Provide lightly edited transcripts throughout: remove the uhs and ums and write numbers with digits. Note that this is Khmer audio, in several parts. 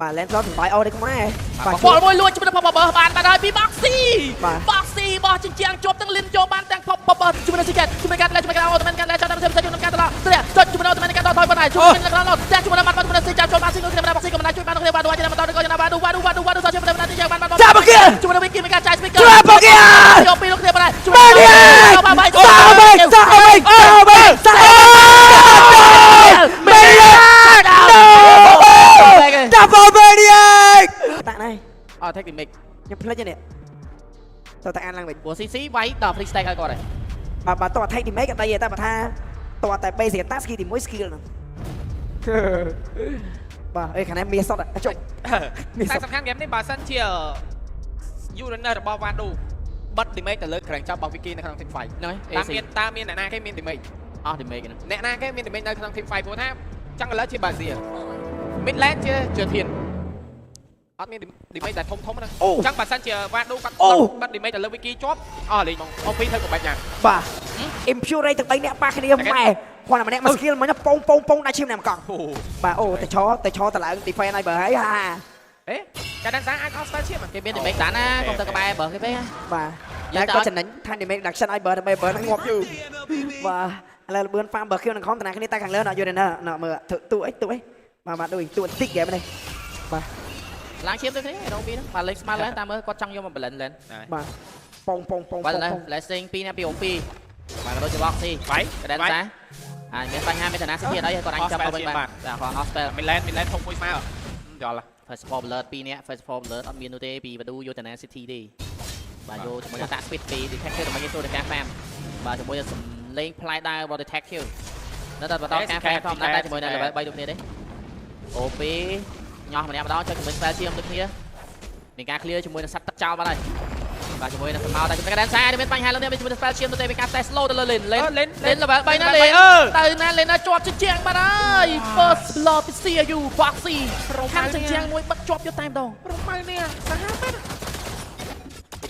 បាទ Lancelot សំបាយអូនេះខ្មែរបាទ បលមួយលួចជាមួយនឹងផបបើបានបានហើយពី Boxy បាទ Boxy បោះជញ្ជាំងជាប់ទាំងលិនចូលបានទាំងផបបើជាមួយនឹង Secret ជាមួយការជាមួយការអូតមែនការចាប់តាមផ្សេងជាមួយនឹងការតឡធ្លាក់ចុចជាមួយនឹងអូតមែនការតថយប៉ុណ្ណាជួយនឹងក្រឡតែជាមួយនឹងបាត់ជាមួយនឹង Secret ចូលបានស៊ីនឹងគ្នា Boxy ក៏មិនអាចជួយបានគ្នាបាទជួយបន្តក៏យ៉ាងណាបាទវ៉ាឌូវ៉ាឌូវ៉ាឌូសជួយមិនបានយ៉ាងបានបាន ចាប់មកគេ ជាមួយនឹង Wiki មានការចាយ speaker ចាប់មកគេ យកពីលោកគ្នាប៉ុណ្ណាជួយ បាទ បាទបាទ សាវិញសាវិញសាវិញសាវិញមេដាប់មេឌីតាក់ណៃ អត់ take damage ខ្ញុំភ្លេចនេះតើតាអានឡើងវិញ ព្រោះ CC វាយដល់ free stack ឲ្យគាត់ហើយ បាទបាទតោះ take damage ក៏ដីតែបើថាតោះតែ basic attack skill ទី1 skill ហ្នឹងបាទអេខាងនេះមានសតចុចមាន តែ សត សំខាន់ហ្គេមនេះបើសិនជា Uranus របស់ Wadu បិទ damage ទៅលើ Crank ចាប់របស់ Wiki នៅក្នុង team fight ហ្នឹងហើយ តើមានតើមានអ្នកណាគេមាន damage អស់ damage ហ្នឹង អ្នកណាគេមាន damage នៅក្នុង team fight ព្រោះថាចង់ឥឡូវជា Bazia mid lane ជាជាធានអត់មាន damage តែធំធំណា អូ អញ្ចឹងបើសិនជា Wadu គាត់ អូ បិទ damage ទៅលើ Wiki ជាប់អស់លេងហ្មង OP ធ្វើក៏បាច់យ៉ាង បាទ impure ទាំង3នាក់ប៉ះគ្នាម៉ែគាត់តែម្នាក់មក skill មិញពងពងពងដាក់ឈាមអ្នកមកកង់ អូ បាទអូតែឆតែឆតឡើង defense ឲ្យបើហើយហា អេកាដានសាអាចអស់ style ឈាម គេមាន damage ដានណាកុំទៅក្បែរបើគេពេក បាទ យើង តែគាត់ចំណេញថា damage reduction ឲ្យបើដើម្បីបើហ្នឹងងាប់យូរបាទឥឡូវលបឿន farm បើខៀវនឹងខំតាណាគ្នាតែខាងលើណយូរណណមើលទូអីទូអីបាទបាទដូចទូបន្តិចហ្គេមនេះបាទ ឡើងឈាមដូចគ្នារងពីហ្នឹងបាទលេងស្មើឡើងតាមមើលគាត់ចង់យកមក balance លេន បាទពងពងពង បាទឡើយ ពងពង blessing 2នាក់2 2បាទក៏ដូចជា boxy វាយ កដិនសាអាចមានបញ្ហាមានឋានៈសិទ្ធិអីគាត់អាចចាប់ទៅវិញបានបាទគាត់អស់ spell mid lane mid lane ធំមួយស្មើយល់ first four blood 2នាក់ first four blood អត់មាននោះទេពីបឌូយោតាណា city ទេបាទយកជាមួយនឹងតាក់ speed ពី detective ដើម្បីងាយស្រួលក្នុងការ farm បាទជាមួយនឹងសំលេងផ្លែដើររបស់ detective នៅតែបន្តការ farm ធម្មតាតែជាមួយនឹង level 3ដូចគ្នាទេ OP ញោះម្នាក់ម្ដងចុចជាមួយ spell ជាមដូចគ្នាមានការ clear ជាមួយនឹងសត្វទឹកចោលបាត់ហើយបាទជាមួយនឹងសមោតែជាមួយនឹង Dancer មានបញ្ហាលើនេះជាមួយនឹង spell ឈាមទៅទេមានការ test slow ទៅលើ lane lane lane lane level 3ណា lane ទៅណា lane ណាជាប់ជញ្ជាំងបាត់ហើយ first blood ពី CU Boxy ខាងជញ្ជាំងមួយបិទជាប់យកតែម្ដង ប្រម៉ៅនេះសាហាវមែន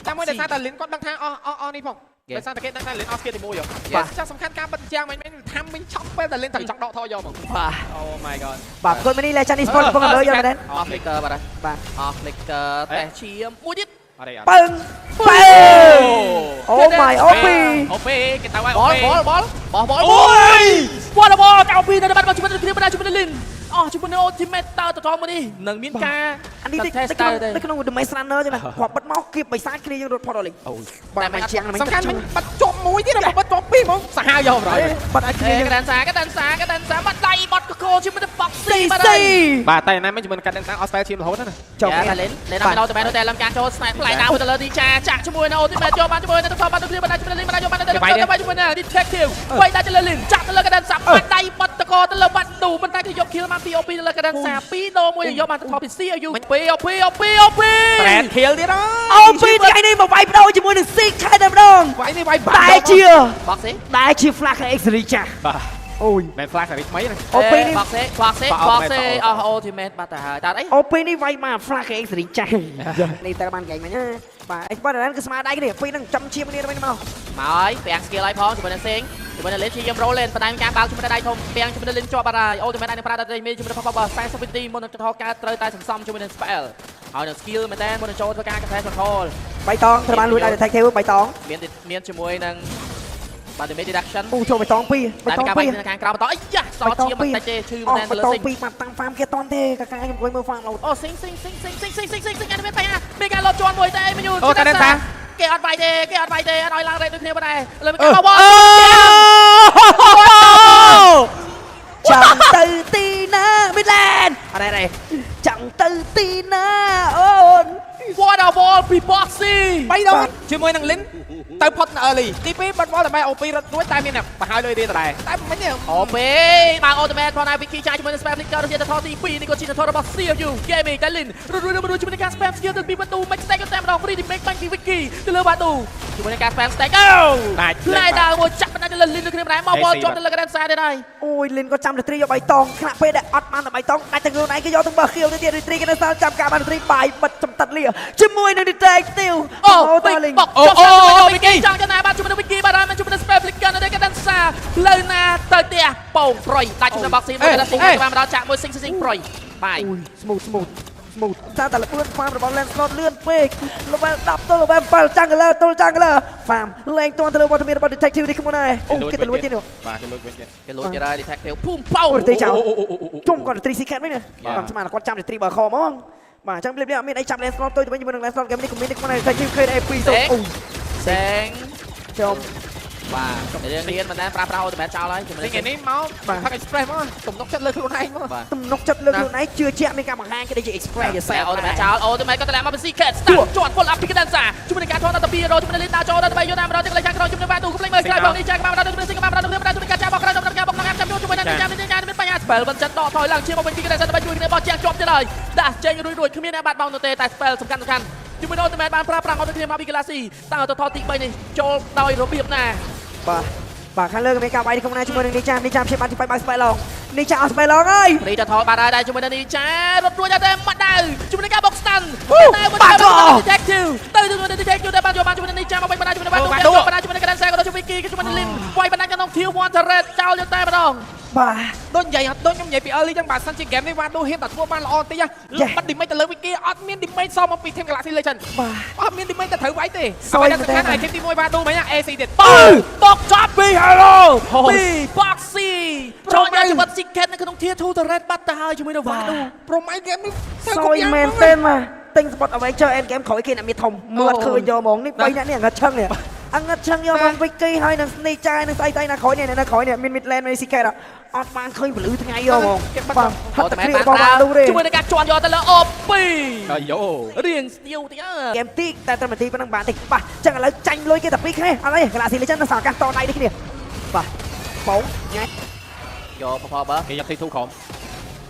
តាមមួយដោយសារតែលិនគាត់ដឹងថាអស់អស់អស់នេះផងដោយសារតែគេដឹងថាលិនអស់ស្គីទី1ហ៎ បាទ ចាស់សំខាន់ការបិទជាងមិនមែនថាំវិញឆក់ពេលតែលិនត្រូវចង់ដកថយយកហ្មង បាទ Oh my god បាទគុណមីនី Legend Esport កំពុងតែលើយកមែនទេ អស់ flicker បាត់ហើយ បាទ អស់ flicker តែឈាមមួយទៀត អត់ទេអត់ ពឹងពឹងអូ my OP អូពេគេទៅហើយ បលបលបលបោះបល អូយ បលបលកៅពីនៅបាត់ជាមួយនឹងគ្នាបណ្ដាជាមួយនឹងលិនអស់ជាមួយនឹង ultimate តើតថមួយនេះនឹងមានការ អានេះ test នៅក្នុង ទៅ នៅក្នុង domain runner ចឹងណាគាត់បិទមកគៀបបិសាចគ្នាយើងរត់ផុតអស់លេងបាទមកជាង សំខាន់មិនបាត់ជាប់មួយទៀតបើបាត់ជាប់ពីរហ្មងសាហាវយកប្រហែល បាត់ឲ្យគ្នា អេ យើង កដានសាកដានសាកដានសាបាត់ដៃបាត់កកជាមួយនឹង box ស៊ី បាត់ ស៊ី បាទតែណាមិនជាមួយនឹងកាត់ដល់អស់ spell ឈាមរហូតណា ចុះ ចាលេនលេនអត់មានអូតមែនតែលំការចូលស្នែផ្លែដើទៅលើទីចាចាក់ជាមួយនឹងអូទីមែនយកបានជាមួយនឹងទៅបានទៅគ្នាបានជាមួយនឹងលីនបានយកបានទៅទៅជាមួយនឹង detective វាយដាក់ទៅលើលីនចាក់ទៅលើកដានសាបាត់ដៃបាត់តកទៅលើបាត់ឌូប៉ុន្តែគេយក kill បាន2 OP ទៅលើកដានសា2ដង1យកបានទៅថពី CU 2 OP OP OP ប្រែតខៀលទៀតអើ អូពីថ្ងៃនេះមកវាយបដូរជាមួយនឹងស៊ីខែតែម្ដង វាយនេះវាយ តែជា box ទេ តែជា flash X រីចាស់ បាទ អូយ មែន flash សារីថ្មីណា អូពីនេះ box ទេ box ទេ box ទេអស់ ultimate បាត់ទៅហើយតើអី អូពីនេះវាយមក flash X រីចាស់នេះតើបានហ្គេមមិញណាបាទ Xbox តែគឺស្មើដៃគ្នាពីហ្នឹងចំឈាមគ្នាទៅវិញមក មកហើយពាំង skill ឲ្យផងជាមួយនឹងសេងជាមួយនឹងលេនជាយម roll លេនបណ្ដាញការបើកជាមួយនឹងដៃធំពាំងជាមួយនឹងលេនជាប់បាត់ហើយ ultimate អាចនឹងប្រើដល់ទីមានជាមួយនឹង pop up 40វិនាទីមុននឹងថកើតត្រូវតែសន្សំជាមួយនឹង spell ហើយនឹង skill មែនតើមុននឹងចូលធ្វើការកន្លែង control បៃតងត្រូវបានលួចដោយ detective បៃតង មានមានជាមួយនឹងបាទ damage reduction អូចូលបៃតងពីរបៃ តែ តងពីរ ការបាញ់នៅខាងក្រៅបន្តអីយ៉ាសល់ជាមិនតិចទេឈឺ អូ មែនតើ បៃតង លើសេង ពីរមកតាំង farm គេតន់ទេកាកាខ្ញុំអង្គុយមើល farm លោត អូសេងសេងសេងសេងសេងសេងសេងសេងសេងអានេះមានបញ្ហាមានការលត់ជន់មួយតែមិនយូរ អូកាត់សា គេអត់វាយទេគេអត់វាយទេអត់ឲ្យឡើងរ៉េតដូចគ្នាប៉ុណ្ណេះលើមានការបប ចង់ទៅទីណាមីឡែនអត់ទេចង់ទៅទីណាអូន What a ball ពី Boxy បីដងជាមួយនឹងលិនទៅផុតនៅ early ទី2បាត់បលតែ OP រត់រួចតែមានអ្នកប្រហើយលុយទៀតដែរតែមិនទេ អូពេបើអូតូម៉េតផងដែរ Vicky ចាយជាមួយនឹង spam flicker ទៅជាថទី2នេះក៏ជាថរបស់ CFU Gaming តែលិនរត់រួចរួចជាមួយនឹងការ spam skill ទៅពីបាទូមិន stack ក៏តែម្ដង free damage បាញ់ពី Vicky ទៅលើបាទូជាមួយនឹងការ spam stack អូ ដាច់ ផ្លែដើមួយចាក់បណ្ដាទៅលើលិនដូចគ្នាដែរមកបលជាប់ទៅលើកណ្ដាលសារទៀតហើយ អូយលិនក៏ចាំរីត្រីយកបៃតងខណៈពេលដែលអត់បានតែបៃតងដាច់ទាំងខ្លួនឯងគេយកទាំងបើខៀវទៅទៀតរីត្រីគេនៅសល់ចាំការបានរីត្រីបាយបិទចំតិតលាជាមួយនឹង detective អូ តលីង បុក អូអូអូ Vicky ចង់ចំណាបានជាមួយនឹង Vicky បាទហើយជាមួយនឹង spam flicker នៅកណ្ដាលសារផ្លូវណាទៅផ្ទះពងប្រយដាច់ជាមួយនឹង Boxy មួយដល់ស៊ីបានមកដល់ចាក់មួយស៊ីងស៊ីងប្រយបាយ អូយ smooth smooth Smooth តែតែលបឿន farm របស់ Lancelot លឿនពេក level 10ទល់ level 7 Jungler ទល់ Jungler farm លែងទាន់ទៅលើវត្តមានរបស់ Detective នេះខ្លួនដែរអូគេទៅលួចទៀតនេះ បាទគេលួចវិញទៀត គេលួចទៀតហើយ Detective ភូមិប៉ោ អូទេចោលជុំគាត់ Retri Secret វិញណាបាទស្មានគាត់ចាំ Retri បើខហ្មងបាទអញ្ចឹងភ្លាមៗអត់មានអីចាប់ Lancelot ទៅវិញជាមួយនឹង Lancelot game នេះក៏មាននេះខ្លួនដែរ Detective KA 2 0អូ សេង ចំ បាទរឿងរៀនមិនដែលប្រើប្រាស់អូតូម៉ាតចោលហើយជាមួយ នេះនេះមកផឹក Express មកទំនុកចិត្តលើខ្លួនឯងមក បាទ ទំនុកចិត្តលើខ្លួនឯងជឿជាក់មានការបង្ហាញគេដូចជា Express ជា តែអូតូម៉ាតចោលអូតូម៉ាតក៏តម្លាក់មកពី Secret Start ជាប់ full up ពីកដានសាជាមួយនឹងការថតដល់2រជាមួយនឹងលីនដាចូលដល់3យកតាមដល់ទៅកន្លែងខាងក្រោយជាមួយនឹងបាទូកុំភ្លេចមើលក្រោយបងនេះចាក្បាលដល់ជាមួយនឹងស៊ីក្បាលដល់ជាមួយនឹងការចាប់បោកក្រោយដល់ការបោកក្នុងចាំជាមួយនឹងចាំនេះចាមានបញ្ហា spell មិនចិត្តដកថយឡើងជាមកវិញពីកដានសាដើម្បីជួយគ្នាបោះជាងជាប់ទៀតហើយដាស់ចេញរួចរួចគ្មានអ្នកបាត់បង់នោះទេតែ spell សំខាន់សំខាន់ជាមួយនឹងអូតូម៉ាតបានប្រើប្រាស់អត់គ្នាមកពី Galaxy តើទៅថតទី3នេះចូលដោយរបៀបណា បាទបាទខាងលើក៏មានការវាយក្នុងណាជាមួយនឹងនេះចានេះចាព្យាបាលទី5បើស្បែកឡងនេះចាអស់ស្បែកឡងហើយ រីទៅថតបានហើយដែរជាមួយនឹងនេះចារត់រួចតែម៉ាត់ដៅជាមួយនឹងការបោកស្តាន់តែមួយ Detective ទៅជាមួយនឹង Detective តែបានយកបានជាមួយនឹងនេះចាមកវិញបានជាមួយនឹងបានបានជាមួយនឹងកណ្ដាលសែក៏ដូចជា Wiki ជាមួយនឹង Lin វាយបណ្ដាញក្នុង Tier 1 Turret ចោលយកតែម្ដង បាទ ដូចនិយាយអត់ដូចខ្ញុំនិយាយពី early ចឹងបាទសិនជា game នេះវ៉ាដូហ៊ានតែធ្វើបានល្អតិចបាត់ damage ទៅលើ Wiki អត់មាន damage សមកពី team Galaxy Legend បាទ អត់មាន damage តែត្រូវវាយទេអ្វីដែលសំខាន់ឲ្យ team ទី1វ៉ាដូមិញ AC ទៀត បើបោកចាប់ពី Hello ពី Boxy ចូលយកជីវិត Secret នៅក្នុង Tier 2 Turret បាត់ទៅហើយជាមួយនឹងវ៉ាដូ ប្រមៃ game នេះ សយមែនទេមកទិញស្បត់អ្វីចើ end game ក្រោយគេអ្នកមានធំមើលអត់ឃើញយកហ្មងនេះ3អ្នកនេះអង្កត់ឆឹងនេះអង្កត់ឆឹងយកហ្មងវិគីហើយនឹងស្នីចាយនឹងស្អីស្អីណាក្រោយនេះនៅក្រោយនេះមាន mid lane មាន secret អត់បានឃើញពលឺថ្ងៃយកហ្មងបាទហត់ អូតែ តែគ្រារបស់ បានប្រើ បានលូទេ ជាមួយនឹងការជន់យកទៅលើ OP អាយ៉ូ រៀងស្ទៀវតិចអើ ហ្គេមទីតែត្រឹមនាទីប៉ុណ្ណឹងបានទេបាទចឹងឥឡូវចាញ់លុយគេតែ2គ្នាអត់អី Galaxy Legend នៅសល់ឱកាសតដៃនេះគ្នាបាទបងញ៉ៃ យកផផបើ គេយកទី2ក្រុម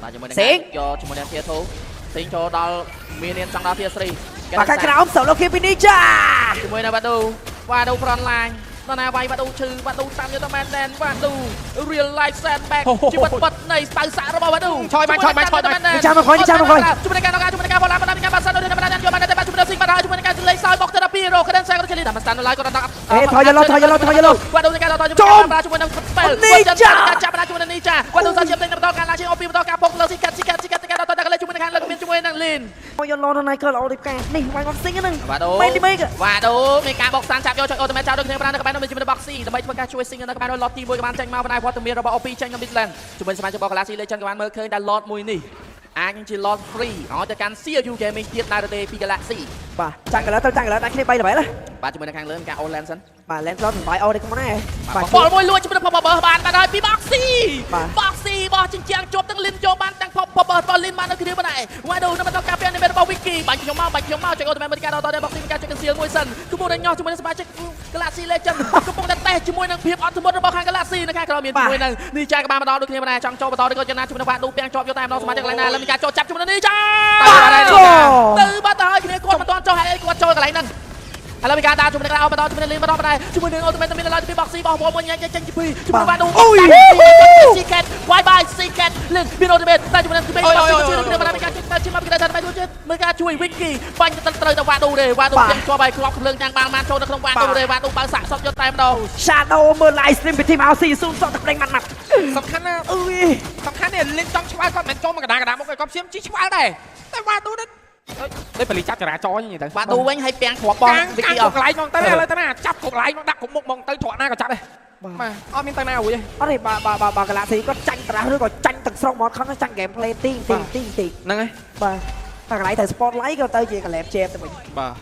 បាទជាមួយនឹងយកជាមួយនឹង Tier 2សេងចូលដល់មាននានចង់ដល់ Tier 3 បាទខាងក្រោមសូឡូគីពីនេះចា ជាមួយនឹងបាដូវ៉ាដូ front line ដល់ណាវាយបាដូឈឺបាដូតាមយកទៅមែនតែនបាដូ real life setback ជីវិតបាត់នៃស្បៅសាក់របស់បាដូ ចាំមកក្រោយចាំមកក្រោយ ជាមួយនឹងការដល់ការជាមួយនឹងការបលាបណ្ដាការបាត់សិនដូចនេះបណ្ដាយកបានតែបាត់ជាមួយនឹងស៊ីបាត់ហើយជាមួយនឹងការលេងសើបុកទៅដល់2រកដិនសែក៏ជលីតាមស្តានឡើយក៏ដល់ អេថយឡូថយឡូថយឡូ បាដូនៃការដល់ជាមួយនឹង spell ការចាប់បណ្ដាជាមួយនឹងនីចាបាដូសាជាផ្សេងបន្តការឡើងជាអូពីបន្តការបុកលើស៊ីកាត់ស៊ីកាត់ស៊ីកាត់ការដល់ដល់ជាមួយនឹងខាងលើមានជាមួយនឹងលីន មកយកឡនណៃក៏ល្អដូចផ្កានេះវាយមកស៊ីងហ្នឹង បាដូ មែនទីមេក វ៉ាដូមានការបោកសានចាប់យកចុចអូតូម៉ាតចោលដូចគ្នាប្រានៅក្បែរនោះមានជាមួយនឹង Boxy ដើម្បីធ្វើការជួយស៊ីងនៅក្បែរនោះ lot ទី1ក៏បានចេញមកបណ្ដាវត្តមានរបស់ OP ចេញនៅ Midland ជាមួយសមាជិករបស់ Galaxy Legend ក៏បានមើលឃើញថា lot មួយនេះអាចនឹងជា lot free ឲ្យទៅកាន់ CU Gaming ទៀតដែរទេពី Galaxy បាទចាក់កន្លះទៅចាក់កន្លះដាក់គ្នា3ល្បែល បាទជាមួយនឹងខាងលើមានការ Olan សិន បាទ Lancelot សំបាយអូនេះខ្ញុំណាបាទ បលមួយលួចជាមួយនឹង Pop Bubble បានបានហើយពី Boxy បាទ Boxy បោះចិញ្ចាំងជាប់ទាំងលិនចូលបានទាំង Pop Bubble របស់លិនបាននៅគ្នាបានដែរវ៉ាដូនៅបន្តការពារនៃរបស់ Wiki បាញ់ខ្ញុំមកបាញ់ខ្ញុំមកចុចអូតូម៉ាតការដល់ដល់ Boxy មានការចុចកន្សៀលមួយសិនកំពុងតែញោះជាមួយនឹងសមាជិក Galaxy Legend កំពុងតែតេស្តជាមួយនឹងភាពអត់ធ្មត់របស់ខាង Galaxy នៅខាងក្រោយមានជាមួយនឹងនេះចាក៏បានមកដល់ដូចគ្នាបានដែរចង់ចូលបន្តឬក៏ចំណាជាមួយនឹងវ៉ាដូពាំងជាប់យកតែម្ដងសមាជិកកន្លែងណាលើមានការចូលចាប់ជាមួយនឹងនេះចាទៅបាត់ទៅហើយគ្នាគាត់មិនទាន់ចុះហើយគាត់ចូលកន្លែងហ្នឹងឥឡូវមានការដើរជាមួយនឹងក្រៅបន្តជាមួយនឹងលីនបន្តដែរជាមួយនឹងអូតូម៉ាតមានឡើយពី Boxy បោះមួយញ៉ាំចេញទី2ជាមួយនឹងវ៉ាដូ Secret bye bye Secret លិនមានអូតូម៉ាតតែជាមួយនឹងទី2 Boxy ជួយនឹងបានមានការជួយជិះមកពីក្រៅតែជួយមានការជួយ Wiki បាញ់ទៅត្រូវតែវ៉ាដូទេវ៉ាដូជាប់ហើយគ្រាប់ភ្លើងចាំងបានបានចូលនៅក្នុងវ៉ាដូទេវ៉ាដូបើសាក់សក់យកតែម្ដង Shadow មើល live stream ពី team RC ស៊ូសក់ទឹកប្រេងម៉ាត់ម៉ាត់ សំខាន់ណាស់ អើយ សំខាន់នេះលិនចង់ឆ្លើយគាត់មិនចូលមកកដាកដាមុខគាត់ព្យាយាមជីឆ្លើយដែរតែវ៉ាដូនេះដូចបលីចាប់ចរាចរណ៍ហ្នឹងទៅ វ៉ាដូវិញឲ្យពាំងគ្រាប់បង កាង វិ កាង គីអស់ គ្រប់កន្លែងហ្មងទៅឥឡូវទៅណាចាប់គ្រប់កន្លែងមកដាក់គ្រប់មុខហ្មងទៅត្រកណាក៏ចាប់ដែរបាទអត់មានទៅណារួចទេ អត់ទេបាទបាទបាទ Galaxy គាត់ចាញ់ត្រាស់ឬក៏ចាញ់ទាំងស្រុងមកខំចាញ់ game play ទីទីទីទី ហ្នឹងហើយ បាទតែកន្លែងត្រូវ spotlight ក៏ទៅជាកលែបជែបទៅវិញ បាទ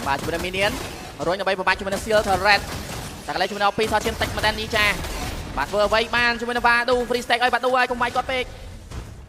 បាទជាមួយនឹង Minion រុញដើម្បីបំបាច់ជាមួយនឹង Seal Turret តែកន្លែងជាមួយនឹង OP សោះឈាមតិចមែនតើនេះចាបាទធ្វើអ្វីបានជាមួយនឹងវ៉ាដូ free stack ឲ្យវ៉ាដូឲ្យកុំវាយគាត់ពេក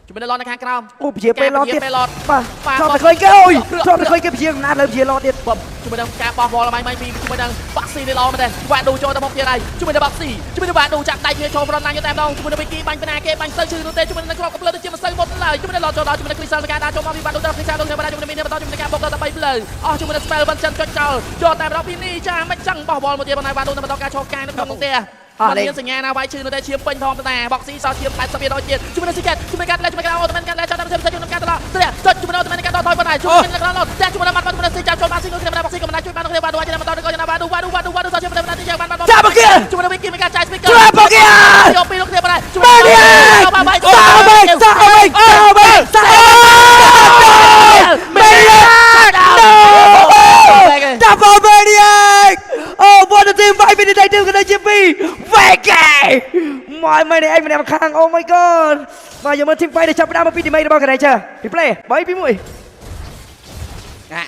ជាមួយនឹងឡននៅខាងក្រោម អូពជាពេលឡទៀត ពេលឡត បាទធ្លាប់តែឃើញគេអូយធ្លាប់តែឃើញគេពជាកំណាត់លើពជាឡទៀត បំជាមួយនឹងការបោះវល់បាយពីជាមួយនឹងបាក់ស៊ីនេះល្អមែនទេវ៉ាដូចូលទៅមុខទៀតហើយជាមួយនឹងបាក់ស៊ីជាមួយនឹងវ៉ាដូចាប់ដៃគ្នាចូល front line យកតែម្ដងជាមួយនឹងវិគីបាញ់ពីណាគេបាញ់ទៅឈឺនោះទេជាមួយនឹងគ្រាប់កំភ្លើដូចជាមិនសូវមុតឡើយជាមួយនឹងឡតចូលដល់ជាមួយនឹងគ្រីសាលការដើរចូលមកពីវ៉ាដូដល់គ្រីសាលដូចគ្នាជាមួយនឹងមីនបន្តជាមួយនឹងការបោកដល់តែ3ផ្លូវអស់ជាមួយនឹង spell បានចិនចុចចោលយកតែម្ដងពីនេះចាមិនចឹងបោះវល់មកទៀតប៉ុន្តែវ៉ាដូនៅបន្តការឈរកាយនៅក្នុងផ្ទះអត់មានសញ្ញាណាវាយឈឺនោះទេឈាមពេញធម្មតាបុកស៊ីសល់ឈាម80%ទៀតជាមួយនឹងស៊ីកេតជាមួយកាត់លែជាមួយកាត់អូតូម៉ានកាត់លែចាប់តាមផ្សេងជាមួយនឹងកាត់ត្រឡប់ធ្លាក់ចុចជាមួយនឹងអូតូម៉ានកាត់ដល់ថយប៉ុន្តែជាមួយនឹងក្រឡត់ធ្លាក់ជាមួយនឹងបាត់ជាមួយនឹងស៊ីចាប់ចូលបានស៊ីនោះគ្នាបុកស៊ីក៏មិនអាចជួយបានគ្នាបានដូចជាបន្តទៅក៏យ៉ាងណាបានវ៉ាឌូវ៉ាឌូវ៉ាឌូសល់ឈាមតែមិនបានបាន ចាប់មកគេ ជាមួយនឹងវិគីមានការចាយ speaker ចាប់មកគេ យកពីនោះគ្នាប៉ុន្តែ បាទនេះ បាយ សាវិញសាវិញសាវិញសា item ក៏ដូចជាពីវេកេមកមែនឯងម្នាក់ម្ខាង Oh my god បាទយកមើល team fight ដែលចាប់ផ្ដើមមកពី team របស់ Granger replay 3 2 1 ណា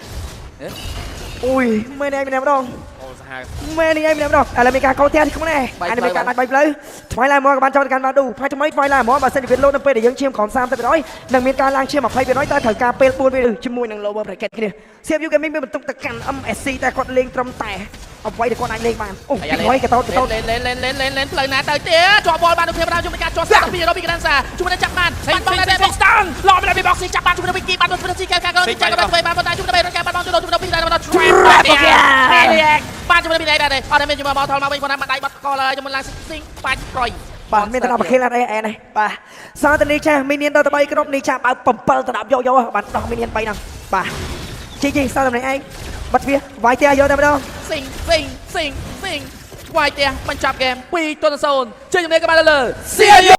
អូយមែនឯងម្នាក់ម្ដង អូសាហាវ មែនឯងម្នាក់ម្ដងឥឡូវមានការកោផ្ទះនេះខ្លួនឯងអានេះមានការដាច់បីផ្លូវថ្មីឡើងមកក៏បានចូលទៅកាន់បាឌូផ្នែកថ្មីថ្មីឡើងមកបើសិនជាវាលោតនៅពេលដែលយើងឈាមក្រោម30%នឹងមានការឡើងឈាម20%តែត្រូវការពេល4វិជាមួយនឹង lower bracket គ្នា CFU Gaming មានបន្ទុកទៅកាន់ MSC តែគាត់លេងត្រឹមតែអ្វីដែលគាត់អាចលេងបានអូពីរកតោតកតោត លេនលេនលេនលេនលេនលេនផ្លូវណាទៅទៀតជាប់បលបានដូចគ្នាបានជួយការជាប់ស្ពីរពីក្រានសាជួយនឹងចាប់បានបានបងដែរបុកស្តាំងឡំដែរពីបុកស៊ីចាប់បានជួយនឹងវិគីបានជួយនឹងស៊ីកែកែកែចាប់បានធ្វើបានប៉ុន្តែជួយនឹងរកការបានបងជួយជួយនឹងពីដែរបានជួយបានជួយនឹងពីដែរដែរអត់មានជួយមកថលមកវិញប៉ុន្តែមកដៃបាត់កលហើយជាមួយឡើងស៊ីងបាច់ប្រយ បាទមានតំណប្រខេលអត់អីអែននេះបាទសតនីចាស់មីនៀនដល់ទៅ3ក្រុមនេះចាស់បើ7ដណ្ដប់យកយកបានដោះមីនៀន3ហ្នឹងបាទជីជីសតនីឯងបាត់វាវាយផ្ទះយកតែម្ដង ស៊ីងស៊ីងស៊ីងស៊ីងវាយផ្ទះបញ្ចប់ហ្គេម2-0ជ័យជំនះក៏បានលើ CU